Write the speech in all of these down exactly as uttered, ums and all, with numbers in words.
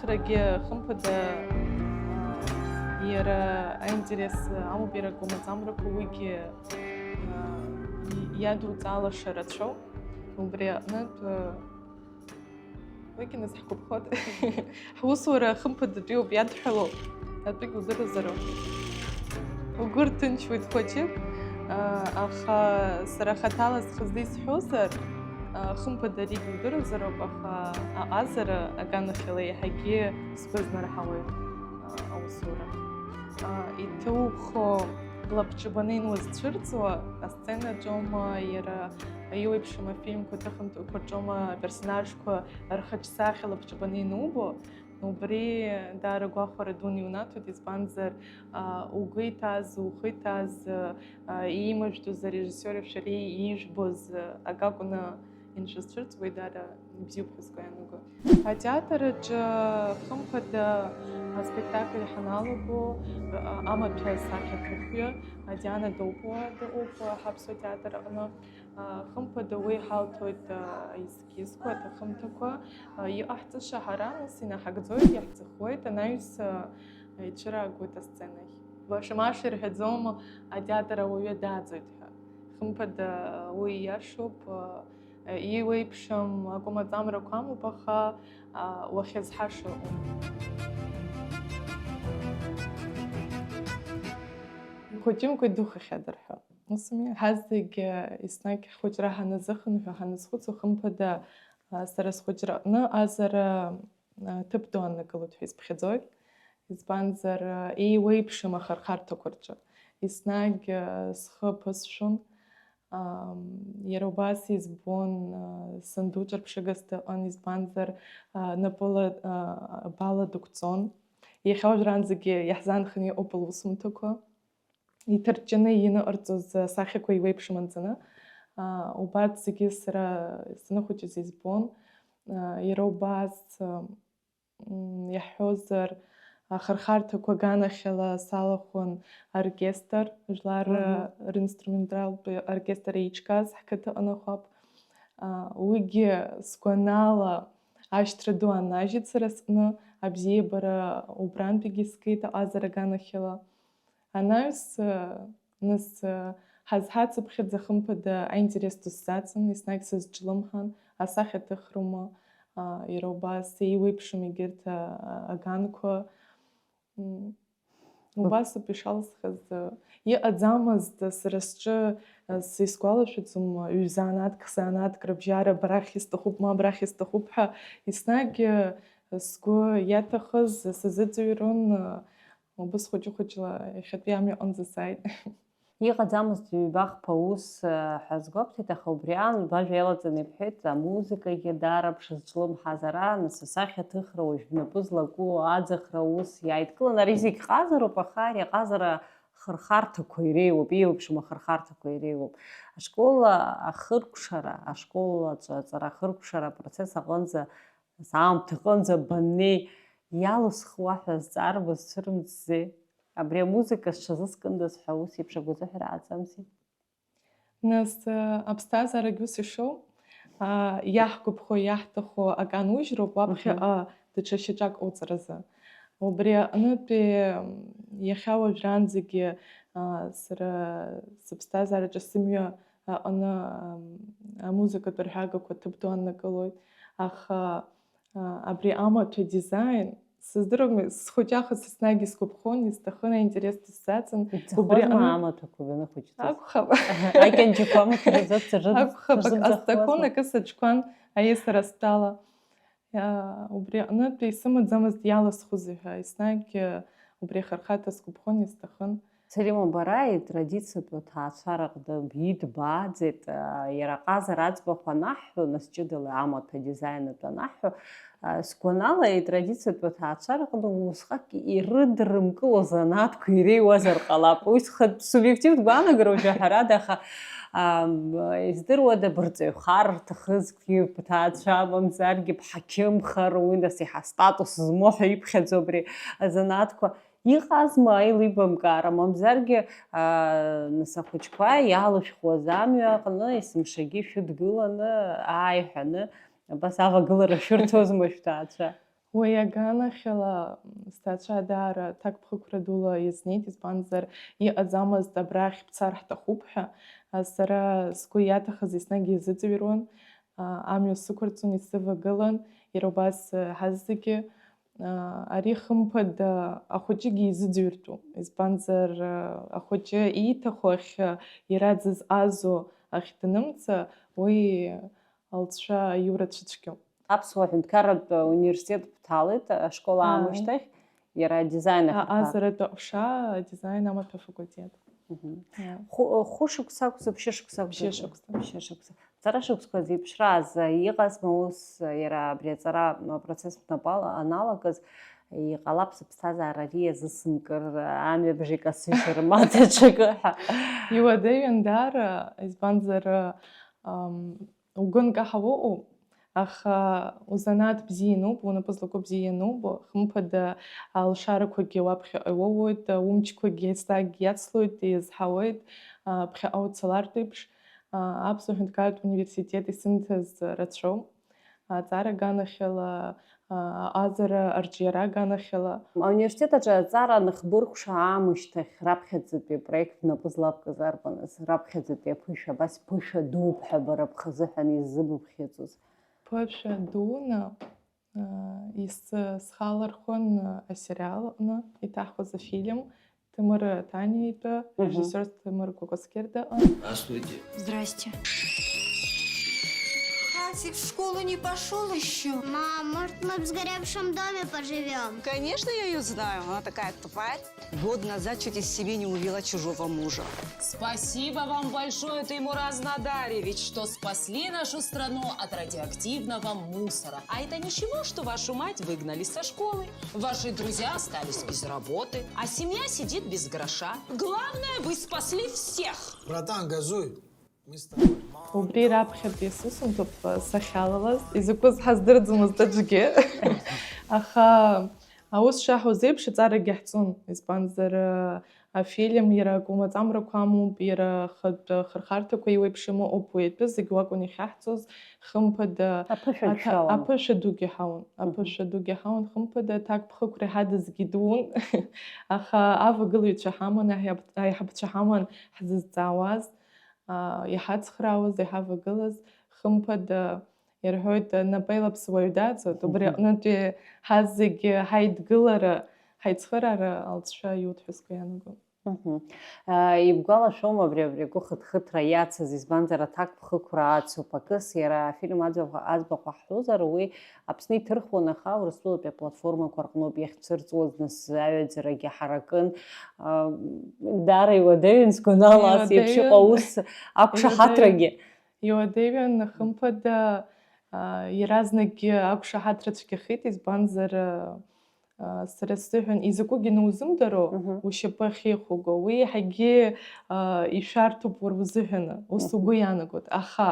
Рагьы хымԥада, иара аинтерес амоуп, иара акәмаҵамрақәа уигьы, а, и-, иадуҵалаша рацәоуп. Убри аҟнытә, а, уигьы нас ҳгәаԥхоит. Ҳусура хымԥадатәиуп, иадҳәалоуп, атәык удыруазароуп. Угәы рҭынчуеит хәыҷык, а, аха сара хаҭала схазы исҳәозар, а, хымԥада аригь удыруазароуп, аха аҟазара аганахьала еиҳагьы сгәы азнарҳауеит, а, аусура. А, иҭоухо лабҿабаны инуазцәырҵуа, асценаҿоума, иара иуеиԥшым афильмқәа, аҭыхымҭақәа рҿоума аперсонажқәа рхаҿсахьа лабҿабаны инубо, убри даара гәахәара дуны иунаҭоит, избанзар, а, угәы иҭаз, ухы иҭаз, а, иимыжәдоз арежиссиори шәареи иижәбоз, а, акакәны иншәызцәырҵуеит, даара ибзиоуп ҳәа сгәы иаанагоит. Атеатр аҿы хымԥада аспектакль ҳаналаго, а, амаҭәа асахьаҭыхҩы Диана Доупова дыҟоуп ҳаԥсуа театр аҟны. А, хымԥада уи иҳалҭоит, а, аескизқәа, аҭыхымҭақәа, а, иҟаҳҵаша ҳара нас инаҳагӡоит, иаҳӡахуеит, анаҩс, а, ицәыраагоит асценахь. Баша-маша ирҳәаӡом атеатр ауаҩы даӡоит ҳәа. Хымԥада уи ииашоуп, а, иуеиԥшым акәамаҵамрақәа амоуп, аха, а, уахьазҳаша ыҟоуп. Ихәыҷымкәа идухахьада рҳәо. Ус ауми? Ҳазегь, а, еснагь ҳхәыҷра ҳаназыхынҳәы, ҳаназхәыцуа, хымԥада, а, сара схәыҷраҟны азара, а, ҭыԥ ду аннакылоит ҳәа исԥхьаӡоит. Избанзар, а, еиуеиԥшым ахырхарҭақәа рҿы. Еснагь, а, схы ԥысшәон. Ам, иара убас избон, а, санду ҿырԥшыгас дыҟан, избанзар, а, напыла, а, бала дықәҵон. Иахьа уажәраанӡагьы иаҳзаанханы иҟоуп лусумҭақәа. Иҭарҷҷаны иныҟарҵоз асахьақәа еиуеиԥшым анҵаны. А, убарҭ зегьы сара саныхәыҷыз избон. А, иара убас, а, м, иаҳҳәозар, ахырхарҭақәа аганахьала салахәын оркестр, жәлар, Мгм. ринструменталтә оркестр еиҿкааз ҳқыҭа аныхәап. А, уигьы сгәанала ашьҭра ду анажьит сара сҟны, абзиабара убрантәигьы скит аҟазара аганахьала. Анаҩс, а, нас, а, ҳазҳацыԥхьаӡа хымԥада аинтерес ду сзаҵан, еснагь сызҿлымҳан, асахьаҭыхроума, а, иара убас еиуеиԥшым егьырҭ, а, аганқәа. М, убасоуп ишалсхыз, а, иҟаӡамызт, а, сара сҿы, а, сисгәалашәаӡом, а, ҩ-занааҭк, х-занааҭк рыбжьара, абрахь исҭахуп, ма абрахь исҭахуп ҳәа, еснагь, а, сгәы иаҭахыз сазыӡырҩрын, а, Убыс хәыҷы-хәыҷла иахьатәи амҩа аҟынӡа сааит. Иҟаӡамызт ҩба-хԥа ус, ҳәа сгәаԥхеит, аха убри аан бажәа иалаҵаны ибҳәеит, амузыкагьы даара бшазҿлымҳаз ара, нас асахьаҭыхра, уажә бнапы злаку аӡахра ус иааидкылан, ари зегь ҟазароуп, аха ари аҟазара хырхарҭақәа иреиуоуп, еиуеиԥшым ахырхарҭақәа иреиуоуп. Ашкол ахыркәшара, ашкол аҿы аҵара ахыркәшара апроцесс аҟынӡа, нас аамҭа аҟынӡа баннеи, иалысхуа ҳәа зҵаарбоз цәырымҵзеи? Абри амузыка сҽазыскындаз ҳәа ус еиԥш агәазыҳәара ааӡамзи? Нас, э, аԥсҭазаарагь ус ишоу, а, иаҳгәаԥхо, иаҳҭаху акы анужьроуп, уаԥхьаҟа, Мгм. даҽа шьаҿак уҵаразы. Убри аҟнытәи, м, иахьа уажәраанӡагьы, а, сара сыԥсҭазаараҿы сымҩа аҟны, ам, амузыкатә рҳәагақәа ҭыԥ ду аннакылоит. Аха, а, абри амаҭәа дизайн, сыздыруам, схәыҷаахыс еснагь исгәаԥхон, исҭахын, аинтерес ду сзаҵан. Убри Ибзахозма аҟны амаҭәақәа баныхәыҷыз? Акәхап. Акьанџьақәа амаҭәа рзы дсырзыбз-, Акәхап, сырзыбзахуазма? Астакон акы саҿқәан, аиеи сара стәала. Иа-, убри аҟнытә исымаӡамызт иалысхузеи ҳәа, еснагь, э, убри ахырхарҭа сгәаԥхон, исҭахын. Селим, бара итрадициатә аҭаацәара ҟны бидбааӡеит, а, иара аҟазара аӡбахә анаҳҳәо, нас ҷыдала амаҭәа дизайн атәы анаҳҳәо, а, сгәанала, итрадициатә аҭаацәара ҟны усҟак ирыдрымкыло занааҭқәа иреиуазар ҟалап. Уи схатә субиективтә гәаанагароуп, ҳәарада, аха, ам, издыруада, бырҵаҩхар рҭахызҭгьы, бҭаацәа, мамзаргьы бҳақьымхар, уи нас иаҳа статус змоу ҳәа иԥхьаӡо абри азанааҭқәа. Иҟазма аилибамкаара, мамзаргьы, аа, нас ахәыҷқәа иалышәхуаз амҩа аҟны есымшагьы шәыдгыланы, ааи ҳәаны, абас авагылара шәырҭозма шәҭаацәа? Уи аганахьала сҭаацәа даара аҭакԥхықәра дула иазнеит, избанзар, иҟаӡамызт абрахь бцар ҳҭахуп ҳәа. Сара сгәы иаҭахыз еснагь изыӡырҩуан, амҩа сықәырҵон, исывагылан, иара убас ҳазегьы. Ари хымԥада ахәыҷыгьы изыӡырҩтәуп, избанзар, ахәыҷы ииҭаху ахь иара дзызҟазо ахь данымца, уи лҵшәа аиура цәыцәгьоуп. Аԥсуа ҳәынҭқарратә университет бҭалеит, ашкол Ааи. Аамышьҭахь, иара адизайн А-, аҳәынҭқар. Азаратә аҟәша, адизайн амаҭәа факультет. Мгм. Иа. Хәы-, хәышықәса акәзар, ԥшьышықәса акәзар? Ԥшьышықәса. Ԥшьышықәса. Ҵара шықәсқәа зеиԥшраз иҟазма ус, иара абри аҵара процесс бнапала аналагаз, иҟалап сыԥсҭазаара ари иазысымкыр, амҩабжа икасыжьыр, ма даҽакы ҳәа? Иуадаҩын даара, избанзар, ам, угәы нкаҳауа ыҟоуп, аха узанааҭ бзиа иануп, унапы злаку бзиа иануп, хымԥада, алшарақәагьы уаԥхьаҟа иуоуеит, умчқәагьы еснагь иацлоит, иазҳауеит, а, ԥхьаҟа уцалартә еиԥш. А, Аԥсуа ҳәынҭқарратә университет исымҭаз рацәоуп. Аҵара аганахьала, а, аҟазара арҿиара аганахьала. Ауниверситет аҿы аҵара аныхбыркәша аамышьҭахь раԥхьаӡатәи апроект бнапы злабкыз арбаныз? Раԥхьаӡатәи аԥышәа, абас ԥышәа дууп ҳәа бара бхазыҳәан иззыбыбхьыӡоз? Ԥышәа дуны, а, ис-, схалархәын, а, асериал аҟны иҭаҳхыз афильм. Ҭемыр Ҭаниа итәы, Мгм. Режиссер Ҭемыр Кәакәасқьыр дыҟан. Здравствуйте. Здрасте. Хасик в школу не пошёл ещё? Мам, может, мы в сгоревшем доме поживём? Конечно, я её знаю. Она такая тварь. Год назад чуть из семьи не увела чужого мужа. Спасибо вам большое, Таймураз Надаревич, что спасли нашу страну от радиоактивного мусора. А это ничего, что вашу мать выгнали со школы? Ваши друзья остались без работы, а семья сидит без гроша. Главное, вы спасли всех! Братан, газуй! Мы с тобой. Убри раԥхьатәи сусумҭоуп сахьалалаз, изакәыз ҳаздырӡомызт аӡәгьы. Аха аус шаҳуаз еиԥш, аҵарагьы ҳҵон, избанзар, афильм иара акы умаҵамрақәа амоуп, иара ахатә хырхарҭақәа еиуеиԥшым ыҟоуп, уи атәы зегь уакәын иахьаҳҵоз, хымԥада, Аԥышәа аҭа-, шәауан. Аԥышәа дугьы ҳауан, Мгм. Аԥышәа дугьы ҳауан, хымԥада, аҭакԥхықәра иҳадызгьы дуун, аха авагылаҩцәа ҳаман, аиҳаб-, аиҳабацәа ҳаман ҳзызҵаауаз, аа, иҳацхраауаз, иҳавагылаз, хымԥада, ирҳәоит, напеилаԥса уаҩ даӡәӡәоит, убри аҟнытәи ҳазегьы ҳаидгылара, ҳаицхыраара алҵшәа иуҭ ҳәа сгәы иаанагон. Мгм. Ибгәалашәома абри, абри агәыхыҭхыҭра иацыз, избанзар, аҭакԥхықәра ацуп акыс, иара афильм аӡбахә, аӡбахә ҳҳәозар, уи Аԥсны иҭырхуан, аха Урыстәылатәи аплатформақәа рҟноуп иахьцәырҵуаз, нас аҩаӡарагьы ҳаракын. А, даара иуадаҩын, сгәанала, ас еиԥш иҟоу Иуадаҩын. Аус ақәшаҳаҭрагьы. Иуадаҩын. Иуадаҩын, хымԥада, а, иаразнакгьы ақәшаҳаҭра цәгьахеит, избанзар, а, сара сзыҳәан изакәыгьы наузымдароу, Мгм. ушьапы ахьеихуго, уи иаҳагьы, а, ишәарҭоуп уара узыҳәаны, ус Мгм. угәы иаанагоит. Аха,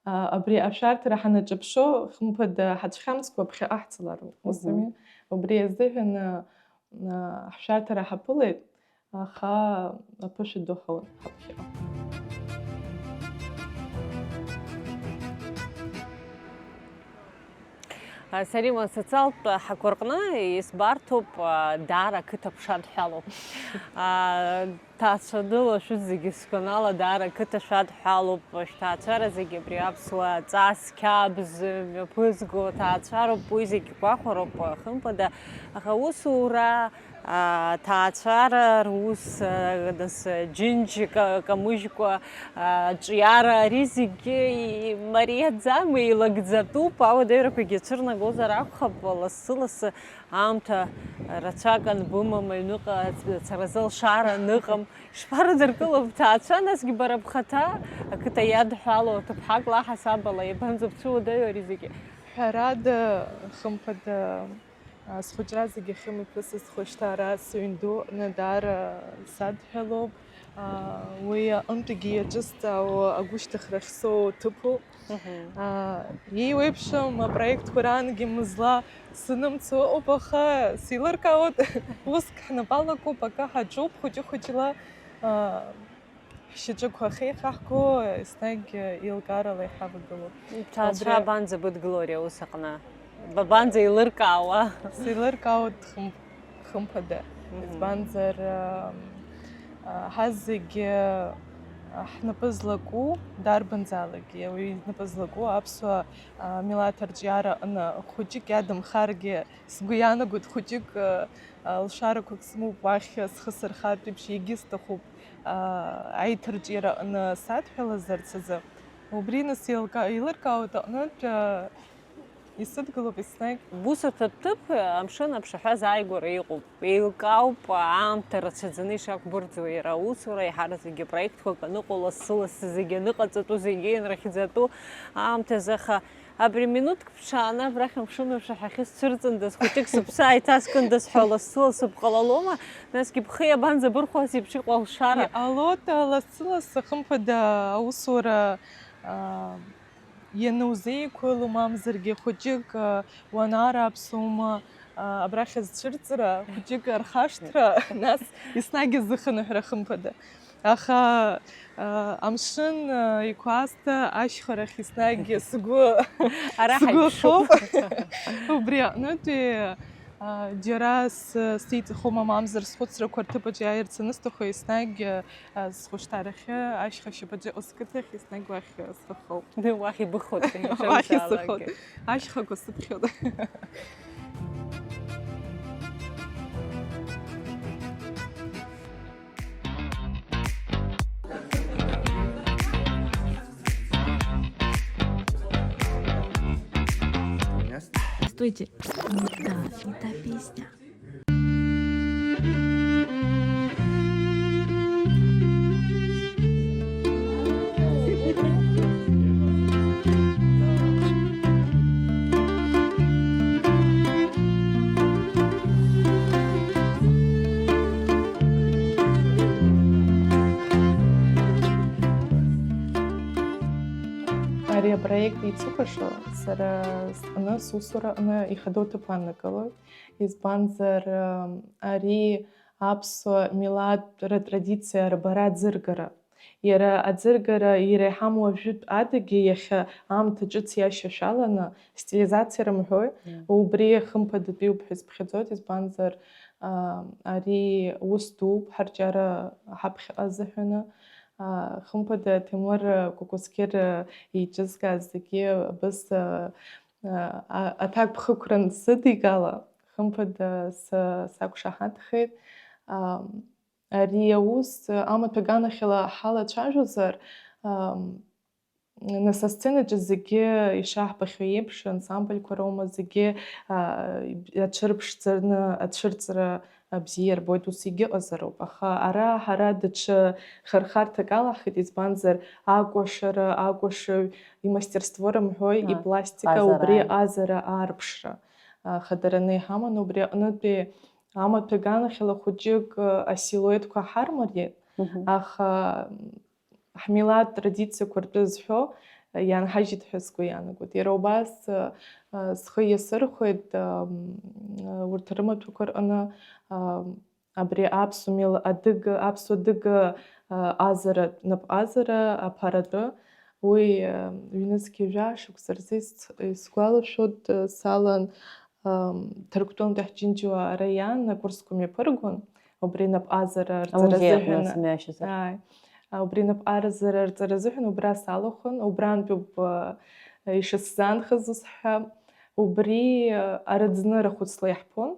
а, абри ашәарҭара ҳанаҿаԥшуа, хымԥада, ҳацәхьамҵкәа ԥхьаҟа ҳцалароуп. Ус Мгм. ами? Убри азыҳәан, а, а, ҳшәарҭара ҳаԥылеит. Аха аԥышәа ду ҳауан ҳаԥхьаҟа. Сарима, асоциалтә ҳақәа рҟны исбарҭоуп, даара ақыҭа ԥшадҳәалоуп. Ҭаацәадыла шәызегьы сгәанала, даара ақыҭа шәадҳәалоуп, шәҭаацәара зегьы абри аԥсуа ҵас қьабз мҩаԥызго ҭаацәароуп, уи зегьы гәахәароуп, хымԥада, аха аусура, аҭаацәара рус, нас џьынџь ка-, камыжькәа, аҿиара, ари зегьы имариаӡам, еилагӡатәуп, ауадаҩрақәагьы цәырнагозар акәхап, лассы-лассы аамҭа рацәак анбымам, аҩныҟа ацаразы алшара аныҟам. Ишԥарыдыркыло бҭаацәа, насгьы бара бхаҭа ақыҭа иадҳәалоу аҭыԥҳак лаҳасаб ала, иабанӡабцәуадаҩу ари зегьы? Ҳәарада, хымԥада, а, схәыҷра зегьы ахьымҩаԥысыз, схәышҭаара сыҩн ду аҟны даара садҳәалоуп. А, уи аҟынтәигьы иаҿызҵаауа агәышьҭыхра ахьсоуа ҭыԥуп. Мгм. Аа, еиуеиԥшым апроектқәа рангьы мызла санымцо ыҟоуп, аха сеилыркаауеит, уск ҳнапы алакуп, акы ҳаҿуп хәыҷы-хәыҷла, аа, ҳшьаҿақәа ахьеихаҳго, еснагь еилкаарала иҳавагылоуп. Ҭаацәа Абри абанӡа быдгыло ари аус аҟны? Бабанӡа еилыркаауа. Сеилыркаауеит хым-, хымԥада. Мгм. Избанзар, а, а, ҳазегьы, а, ҳнапы злаку, дарбанзаалакгьы уаҩы инапы злаку аԥсуа, а, милаҭ арҿиара аҟны хәыҷык иадамхаргьы сгәы иаанагоит, хәыҷык, а, а, лшарақәак сымоуп уахь схы сырхартә еиԥш, егьысҭахуп, а, аиҭарҿиара аҟны садҳәалазарц азы. Убри нас еилка-, еилыркаауеит аҟнытә, а, исыдгылоуп еснагь. Бусурҭатә ҭыԥ амшын аԥшаҳәа азааигәара иҟоуп. Еилкаауп аамҭа рацәаӡаны ишақәбырӡуа иара аусура, еиҳараӡакгьы проектқәак аныҟоу, лассы-лассы зегьы аныҟаҵатәу, зегьы ианрыхьӡатәу аамҭазы, аха абри минуҭк ԥшааны абрахь амшын аԥшаҳәахьы сцәырҵындаз, хәыҷык сыԥсы ааиҭаскындаз ҳәа лассы-лассы бҟалалома? Насгьы бхы иабанӡабырхәаз еиԥш иҟоу алшара? Иҟалоит, лассы-лассы, хымԥада, аусура, аа, ианузеиқәыло, мамзаргьы хәыҷык, а, уанаараԥсома, а, абрахь азцәырҵра, хәыҷык архашҭра, нас еснагь азыхынҳәра, хымԥада. Аха, а, амшын, а, иқәасҭа ашьхарахь еснагь сгәы, Ара сгәы ҳаиԥшуп. Хоуп. Убри аҟнытәи, а, џьара с-, сиҵахома, мамзар схәыцрақәа рҭыԥаҿ иааирц анысҭаху, еснагь, а, схәышҭаарахьы ашьха шьапаҿы иҟоу сқыҭахь еснагь уахь сыхоуп. Уахь ибыхоит, Уахь исыхоит. Ашьхақәа сыԥхьоит. Стойте. Не та, не та песня. Ари апроект ицыкәашо сара стәаны сусураҟны ихадоу ҭыԥ аннакылоит. Избанзар, ари аԥсуа милаҭ ртрадициа рбара аӡыргара. Иара аӡыргара, иара иҳамоу ажәытә адагьы иахьа аамҭа ҿыц иашьашәаланы, стилизациа рымҳәои, Мм. Убри хымԥадатәиуп ҳәа исԥхьаӡоит, избанзар, а, ари ус дууп ҳарҿиара ҳаԥхьаҟа азыҳәаны. А, хымԥада, Ҭемыр Кәакәасқьыр иҿызкааз зегьы абыс, а, а, аҭакԥхықәран сыдигала, хымԥада, са-, сақәшаҳаҭхеит. Ам, Ари аус амаҭәа аганахьала ҳалацәажәозар, ам, нас асценаҿы зегьы ишаҳбахьоу еиԥш, ансамбльқәа роума, зегьы, а, ацәырԥшӡаны ацәырҵра бзиа ирбоит, ус егьыҟазароуп. Аха ара ҳара даҽа хырхарҭак алаҳхит, избанзар, акәашара, акәашаҩ имастерство рымҳәои, Ааи. Ипластика, Ҟазара, убри ааи. Аҟазара аарԥшра, а, хадараны иҳаман, убри аҟнытәи амаҭәа аганахьала хәыҷык, а, асилуетқәа ҳармариеит, Мгм. Аха, м, ҳмилаҭ традициақәа ртәы зҳәо, а, иаанҳажьит ҳәа сгәы иаанагоит. Иара убас, а, а, схы иасырхәеит, а, м, а, урҭ рымаҭәақәа рҟны, а, абри аԥсуа мил-, адыга, аԥсуа адыга, а, ҟазара, напҟазара аԥаратәы. Уи, а, ҩнызқьи жәа шықәса рзы ис-, исгәалашәоит, а, салан, Ам, Ҭырқәтәылантәи ҳџьынџьуаа ара иаан акурсқәа мҩаԥыргон, убри напҟазара рҵара Амузеи аҟны азыҳәан. Сымҩашьозар. Ааи. А, убри напҟазара рҵара азыҳәан убра салахәын, убрантәоуп, а, ишысзаанхаз ус ҳҳәап. Убри, а, араӡнырахә ицла иаҳԥон.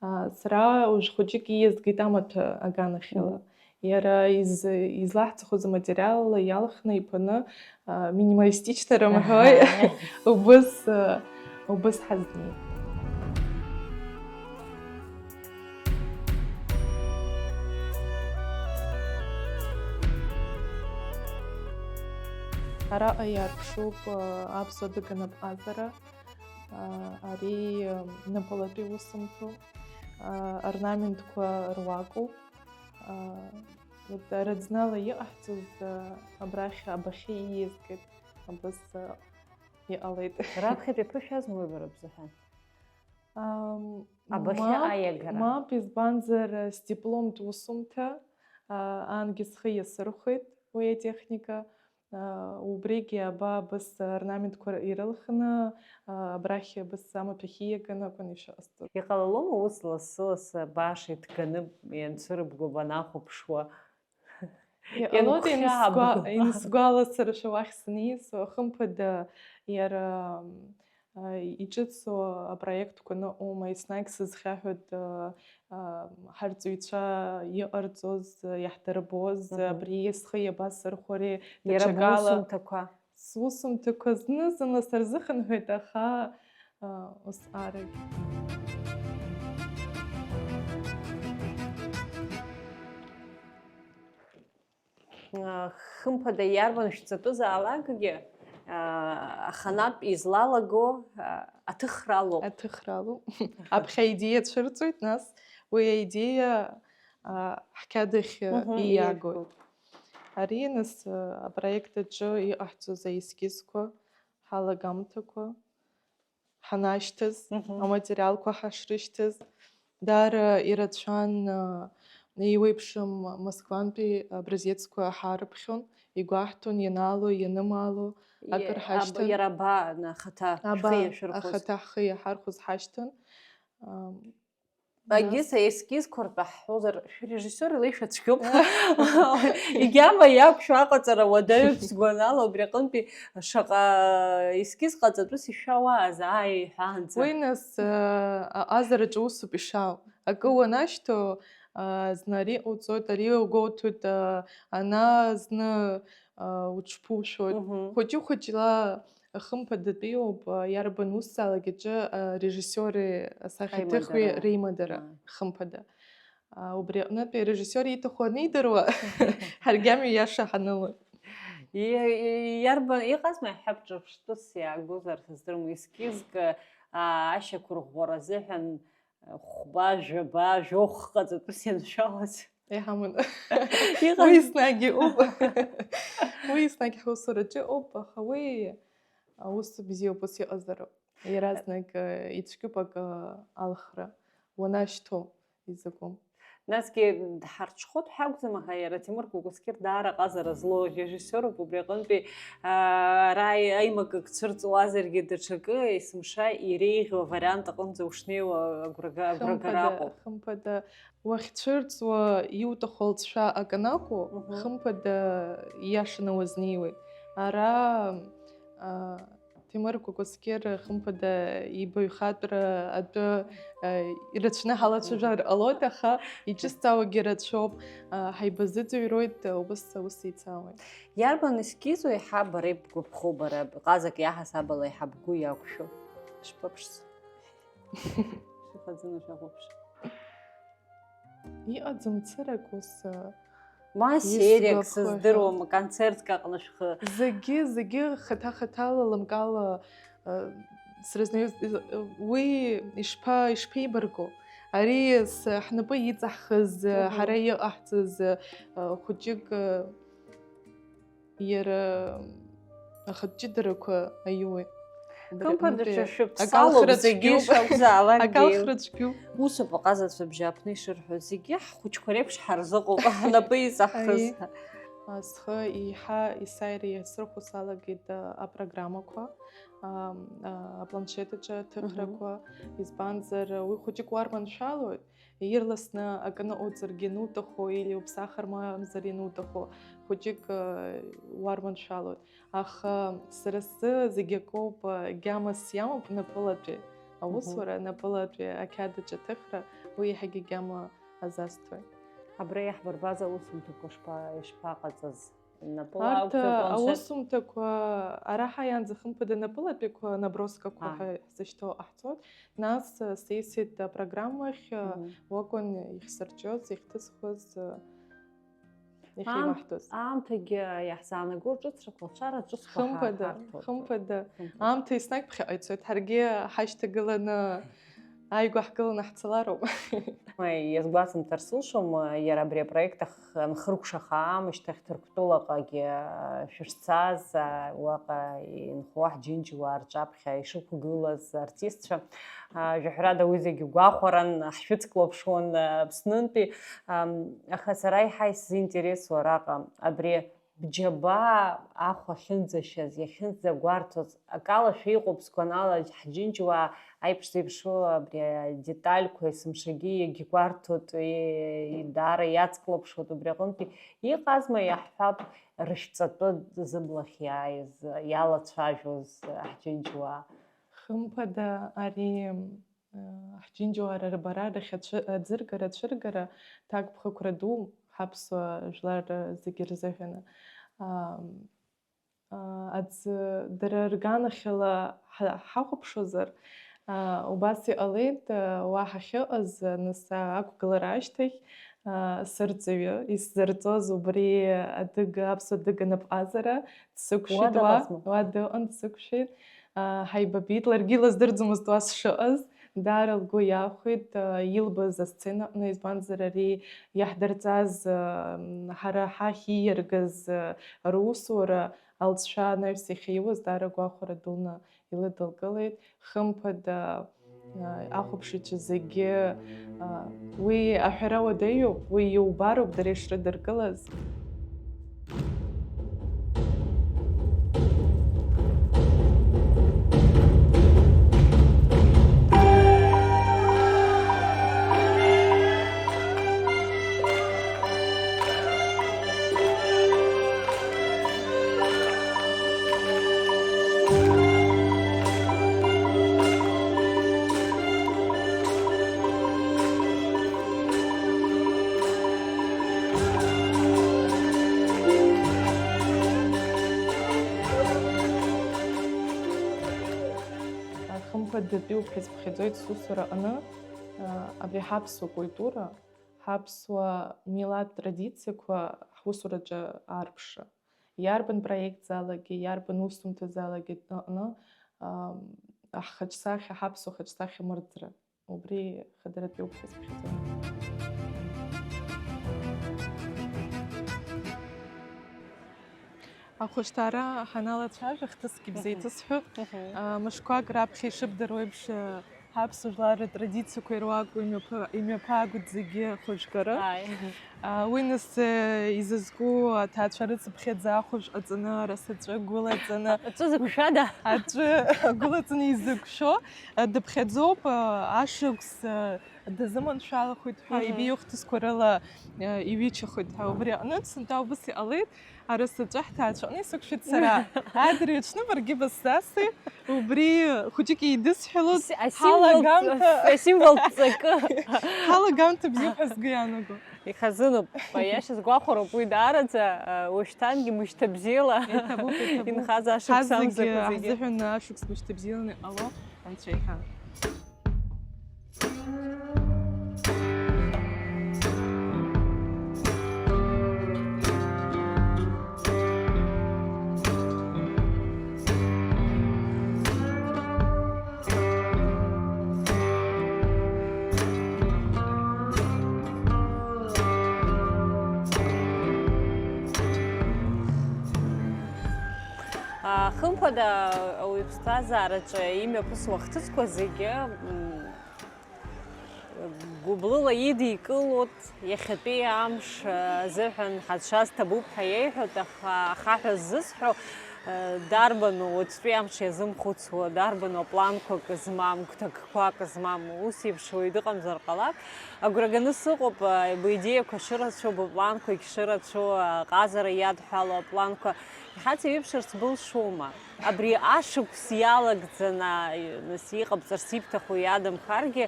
А, сара уажә хәыҷык ииазгеит амаҭәа аганахьала. Мгм. Иара из-, излаҳҵахоз аматериал иалхны иԥаны, а, минималистична рымҳәои, Аҳа. Убыс, а, убыс ҳазнеит. Араҟа иаарԥшуп, а, аԥсуа дыга напҟазара, а, ари, а, напалатәи усумҭоуп, а, орнаментқәа руакуп. А, вот, араӡнала иҟаҳҵоз, а, абрахь абахьы ииазгеит, абас, а, иҟалеит. Раԥхьатәи ԥышәазма уи бара бзыҳәан? Ам, Абахьы мап, аиагара. Мап, избанзар, а, сдипломтә усумҭа, а, аангьы схы иасырхәеит уи атехника. Убригьы аба абыс орнаментқәа ирылхны, абрахь абыс амаҭәахьы иаганы акәын ишыҟасҵоз. Иҟалалома ус лассы-лассы баша иҭганы ианцәырыбго банахәаԥшуа? Иҟалоит, инсгәаласыршәа уахь саниасуа, хымԥада иара иҿыцу апроектқәа ныҟәома, еснагь сызхьаҳәуеит ҳарҵаҩцәа иҟарҵоз, иаҳдырбоз, абри схы иабасырхәари, даҽакала. Сусумҭақәа. Сусумҭақәа зны-зынла сырзыхынҳәит, аха ус арагь. Хымԥада, иарбан шәҵатәызаалакгьы аханатә излалаго аҭыхра алоуп. Аҭыхра алоуп. Аԥхьа аидеиа цәырҵуеит, нас уи аидеиа ҳқьадахь ииагоит. Ари, нас, апроект аҿы иҟаҳҵоз аескизқәа, ҳалагамҭақәа ҳанашьҭыз, аматериалқәа ҳашрышьҭыз, даара ирацәан еиуеиԥшым Москвантәи образецқәа ҳаарыԥхьон, игәаҳҭон, ианаало, ианымаало, акыр ҳашьҭан. Иара аба, ахаҭа, шәхы иашәырхәоз. Ахаҭа ҳхы иаҳархәоз ҳашьҭан. Агьыс аескизқәа ртәы ҳҳәозар, шәрежиссиор илеишәа цәгьоуп. Егьама иақәшәо аҟаҵара уадаҩуп сгәанала, убри аҟынтәи шаҟа ескиз ҟаҵатәыс ишәауааз, ааи, иҳәаанӡа. Уи, нас, аҟазараҿы усуп ишаау. Акы уанашьҭоу, зны ари ҟауҵоит, ари угәоуҭоит, ана зны уҽԥушәоит. Хәыҷы-хәыҷла Хымԥадатәиуп, иарбан усзаалак аҿы арежиссиори асахьаҭыхҩи реимадара, хымԥада. Убри аҟнытә арежиссиор ииҭаху анидыруа, ҳаргьы амҩа иаша ҳанылоит. Иарбан, иҟазма иаҳҳәап, ҿырԥштәыс иаагозар сыздырам, ескизк ашьақәырӷәӷәара азыҳәан хәба, жәаба, жәохә ҟаҵатәыс ианшәалаз. Иҳаман. Уи еснагь иҟоуп. Уи еснагь ҳусураҿы ыҟоуп, аха уи аус бзиоуп, ус иҟазароуп. Иаразнак ицәгьоуп акы алхра уанашьҭоу изакәым. Насгьы дҳарҽхәоит ҳәа акәӡам, аха иара Ҭемыр Кәакәасқьыр даара ҟазара злоу режиссиоруп, убри аҟынтәи ара аимакык цәырҵуазаргьы даҽакы есымша иреиӷьу авариант аҟынӡа ушнеиуа агәрагара ыҟоуп. Хымԥада, уахьцәырҵуа иуҭаху алҵшәа акы анакәу, хымԥада ииашаны уазнеиуеит. Ара Ҭемыр Кәакәасқьыр, хымԥада, ибаҩхатәра атәы ирацәаны ҳалацәажәар ҟалоит, аха иҿызҵаауагьы рацәоуп, ҳаибазыӡырҩроит, убас аус еицаауеит. Иарбан ескиз уеиҳа бара ибгәаԥхо, бара ҟазак иаҳасаб ала еиҳа бгәы иақәшәо? Шԥаԥшӡо. Шәыхаӡаны шәахәаԥш. Иҟаӡам цырак ус. Ма сериак, сыздыруам, концертк аҟны шәхы. Зегьы, зегьы хаҭа-хаҭала лымкаала срызнеиз, уи ишԥа, ишԥеибарго? Ари ҳнапы иҵаҳхыз, ҳара иҟаҳҵаз хәыҷык Иара ахатә ҷыдарақәа аиуеит. Хымԥада, шәыԥсалоуп, зегьы шакәзаалакгьы. Акалхра цәгьоуп. Усоуп аҟазацәа абжьааԥны ишырҳәо, зегьы ҳхәыҷқәа реиԥш ҳарзыҟоуп, ҳнапы иҵаҳхыз. Схы еиҳа есааира иасырхәо салагеит апрограммақәа, апланшет аҿы аҭыхрақәа, избанзар, уи хәыҷык уарманшәалоит. Ирласны акы ныҟауҵаргьы иануҭаху, или уԥсахыр мамзар иануҭаху, хәыҷык уарманшәалоит. Аха сара сзы зегь акоуп, гьамас иамоуп напылатәи аусура, напылатәи ақьаад аҿы аҭыхра, уи иаҳагьы гьама азасҭоит. Абра иаҳбырбаз аусумҭақәа шԥа-, ишԥаҟаҵаз? Напыла акәзар, планшет? Арҭ аусумҭақәа, ара ҳаиаанӡа хымԥада напылатәиқәа, наброскақәа ҳәа ҳзышьҭоу ҟаҳҵоит. Нас сеисит апрограммахь, уакәын ихсырҷоз, ихҭысхуаз, иахьеимаҳҭоз. Аамҭагьы иаҳзаанаго ҿыцрақәа, лшара ҿыцқәа ҳарҭоит. Хымԥада, хымԥада. Аамҭа еснагь ԥхьаҟа ицоит, ҳаргьы ҳашьҭагыланы Ааигәа ҳгыланы ҳцалароуп. Иазгәасымҭар сылшом, иара абри апроект анхыркәшаха аамышьҭахь Ҭырқәтәылаҟагьы шәышцаз, уаҟа инхо ҳџьынџьуаа рҿаԥхьа ишықәгылаз артистцәа, жәаҳәарада уи зегьы гәахәаран ҳшәыцклаԥшуан Аԥснынтәи, аха сара еиҳа исзинтересуа араҟа абри бџьабаа ахә ахьынӡашьаз, иахьынӡагәарҭоз, акалашәа иҟоуп, сгәанала, ҳџьынџьуаа аиԥш зеиԥшу абри адетальқәа есымшагьы иагьгәарҭоит, и-, даара иацклаԥшуеит, убри аҟынтәи иҟазма, иаҳҳәап, рышәҵатәы зыблахь иааиз, иалацәажәоз ҳџьынџьуаа. Хымԥада, ари, э, ҳџьынџьуаа рбара, рахьаӡыргара, ацәыргара ҭакԥхықәра ду ҳаԥсуа жәлар зегьы рзыҳәаны. Ам, а, аӡы, дара рганахьала ҳа-, ҳахәаԥшуазар, а, убас иҟалеит, а, уа ҳахьыҟаз, а, нас, а, ақәгылара ашьҭахь, а, сырҵаҩы, исзырҵоз убри адыга, аԥсуа адыга напҟазара, дсықәшәеит Уа уа, дыҟазма? Уа дыҟан, дсықәшәеит. А, ҳаибабеит, ларгьы илыздырӡомызт уа сшыҟаз, даара лгәы иахәеит, а, илбаз асценаҟны, избанзар ари иаҳдырҵаз, а, м, ҳара ҳахь ииаргаз, а, русура, алҵшәа анаҩс иахьиуаз даара гәахәара дуны илыдылкылеит. Хымԥада, а, ахәаԥшыҩцәа зегьы, а, уи аҳәара уадаҩуп, уи иубароуп дара ишрыдыркылаз. Хымԥадатәиуп ҳәа сыԥхьаӡоит сусура аҟны, абри ҳаԥсуа культура, ҳаԥсуа милаҭ традициақәа ҳусураҿы аарԥшра. Иарбан проект залаги, иарбан усумҭа залаги аҟны, ам, ҳхаҿсахьа, ҳаԥсуа хаҿсахьа мырӡра. Убри хыдаратәиуп ҳәа сыԥхьаӡоит. Ахәышҭаара ҳаналацәажәа, хҭыскгьы бзеиҭысҳәап. Мгм. А, мышқәак раԥхьа ишыбдыруа еиԥш, а, ҳаԥсуа жәлар ртрадициақәа ируаку имҩаԥа-, имҩаԥаагоит зегьы ахәыжәгара. Ааи. А, уи нас, э, изызку аҭаацәа рыцыԥхьаӡа ахәыжә ҟаҵаны, арасаҵәы гәылаҵаны. Аҵәы зықәшәада? Аҵәы гәылаҵаны изықәшәо, э, дыԥхьаӡоуп, э, ашықәс, э, дазыманшәалахоит ҳәа, Мгм. ибеиоу хҭысқәа рыла, э, иҩычахоит ҳәа. Убри аҟнытә сынтәа убыс иҟалеит, арасаҵәы ҳҭаацәаҟны исықәшәеит сара. Адырҩаҽны баргьы бысзасит, убри хәыҷык еидысҳәалоз, Ас-, асимвол-, ҳалагамҭа, асимвол ҵакы. Ҳалагамҭа бзиоуп ҳәа сгәы иаанагом. Ихазыноуп, аиаша сгәахәароуп уи даараӡа, а, уашьҭангьы мышьҭабзиала Иҭабуп, иҭабуп. инхаз ашықәс Ҳазегьы, амзақәа зегьы. Ҳзыҳәан ашықәс мышьҭабзиаланы иҟало анцәа иҳәа. Хымԥада, ауаҩы иԥсҭазаараҿы имҩаԥысуа ахҭысқәа зегьы, м, гәыблыла идикылоит, иахьатәи амш азыҳәан ҳацәшьа зҭабуп ҳәа иеиҳәоит, аха ахаҳә ззысҳәо, дарбану уаҵәтәи амш иазымхәыцуа, дарбану апланқәак змам, гәҭакқәак змам, ус еиԥш уаҩ дыҟамзар ҟалап. Агәра ганы сыҟоуп, быдеиақәа шырацәоу, быпланқәагь шырацәоу, аҟазара иадҳәало апланқәа иҳацеиҩыбшарц былшома? Абри ашықәс иалагӡаны, нас иҟабҵарц ибҭаху иадамхаргьы,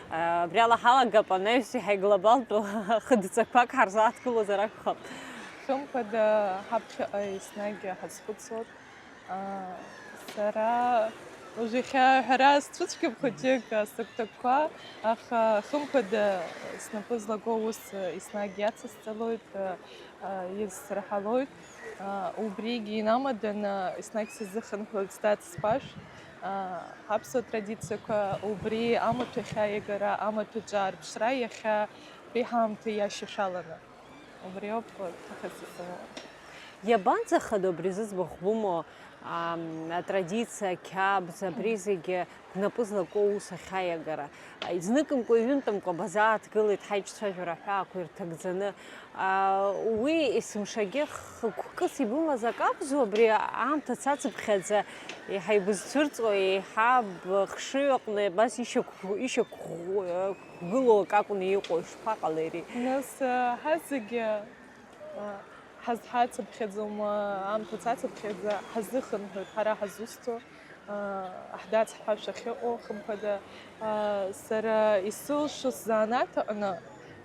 абри ала ҳалагап, анаҩс иаҳа иглобалтәу хыдҵақәак ҳарзааҭгылозар акәхап. Хымԥада, ҳаԥхьаҟа еснагь ҳазхәыцуан. Сара уажә иахьа аҳәара сцәыцәгьам хәыҷык, сыгәҭакқәа, аха хымԥада, снапы злаго аус еснагь иацысҵалоит, исраҳалоит. Убригьы инамаданы еснагь сызыхынҳәуеит зҭацԥашә. Ҳаԥсуа традициақәа убри амаҭәахь аиагара, амаҭәаҿы аарԥшра иахьатәи ҳаамҭа иашьашәаланы. Убри ауп ҭахыс исымоу. Иабанӡахадоу абри зыӡбахә бымоу, ам, атрадициа, ақьабз, абри зегьы бнапы злаку аус ахьаиагара? Изныкымкәа, ҩынтәымкәа базааҭгылеит ҳаиҿцәажәара аҳәаақәа ирҭагӡаны. А, уи есымшагьы хықәкыс ибымаз акы акәзу, абри аамҭа цацыԥхьаӡа еиҳа ибызцәырҵуа, еиҳа бхшыҩ аҟны абас ишьақә-, ишьақәгылоу акы акәны иҟоу, ишԥаҟалеи ари? Нас, а, ҳазегьы, а, ҳазҳацыԥхьаӡом, а, аамҭа цацыԥхьаӡа ҳазыхынҳәып ҳара ҳазусҭоу, а, ҳдацҳҳәашәа ахьыҟоу, хымԥада, а, сара исылшо сзанааҭ аҟны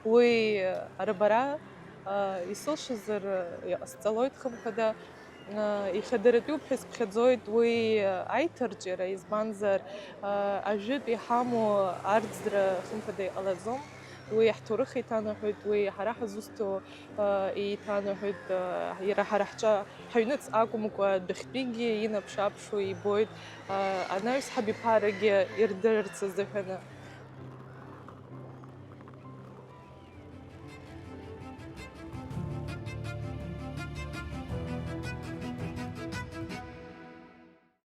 уи, а, рбара, а, исылшозар, а, иҟасҵалоит, хымԥада, а, ихадаратәиуп ҳәа исԥхьаӡоит уи, а, аиҭарҿиара, избанзар, а, ажәытә иҳамоу арӡра, хымԥада, иҟалаӡом. Уи ҳҭоурых еиҭанаҳәоит, уи ҳара ҳазусҭоу, а, еиҭанаҳәоит, а, иара ҳара ҳҿы, ҳаҩныҵ акәымкәа, адәахьтәигьы инаԥш-ааԥшуа ибоит, а, анаҩс ҳабиԥарагьы ирдырырц азыҳәаны.